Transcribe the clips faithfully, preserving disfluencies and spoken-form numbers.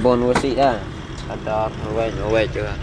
Bon wasi da. Ada wai wai juga.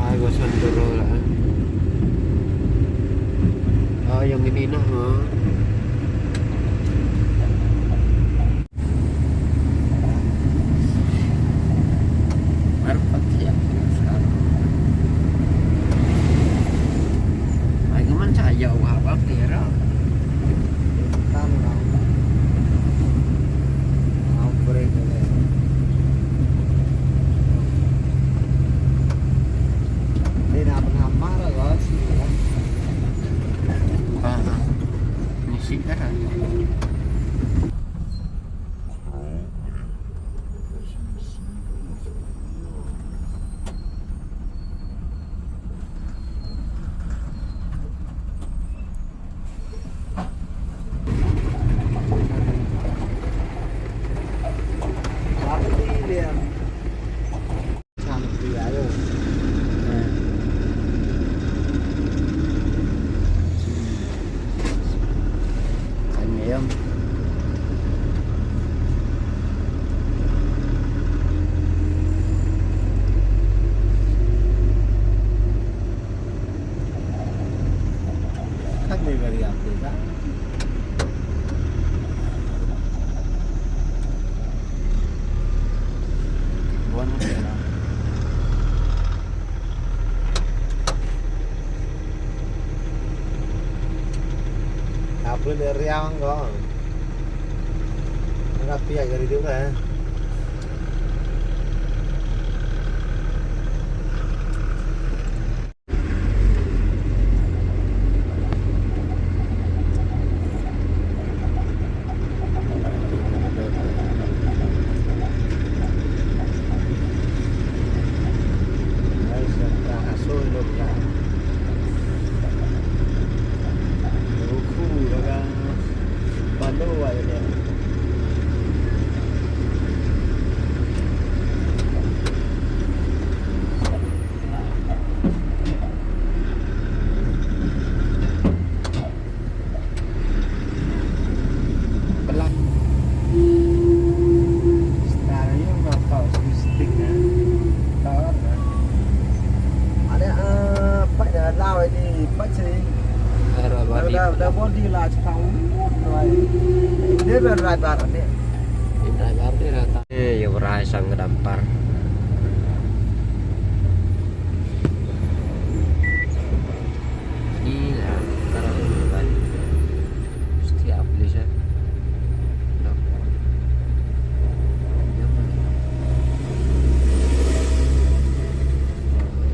Ai, gua sandero lah. Ah, yang ini nah, ha. Baru pakai ya. Ai, kaman saya wah, wah, tera. Tan, Apa dia riang kau? Enggak pihak dari dia, eh. Pelan. Star ïa nga tau stick, eh. Tau, eh. Ada, eh, pat ïa law ini, pat sini. Ada body. Dah, dah body lah, cakap, uh, rai. Dia dah rai bar ni. Dia rai bar, dia rai bar. Eh, ïa berai sang ke dampar. Ni lah, sekarang ni kan. Mesti apa ni, Sir? Dah. Yang mana?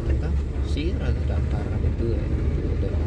Kata, sira tu dampar apa tu, eh? Tu dah.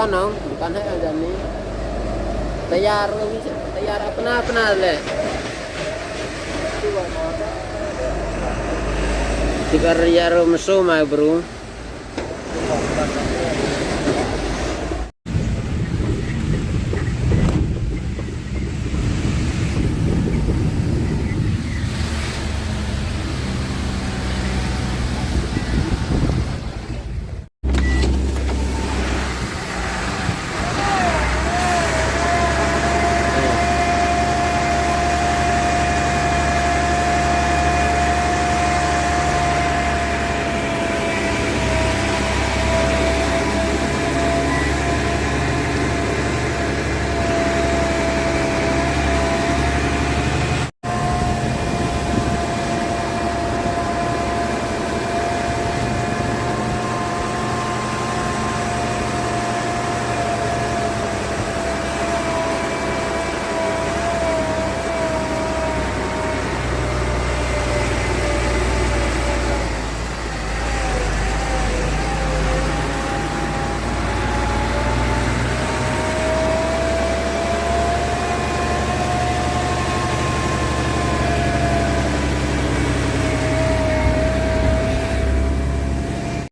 Nong, dukan hai jani. Tayar, tayar apna apna le. Tikar yar meso mai bro.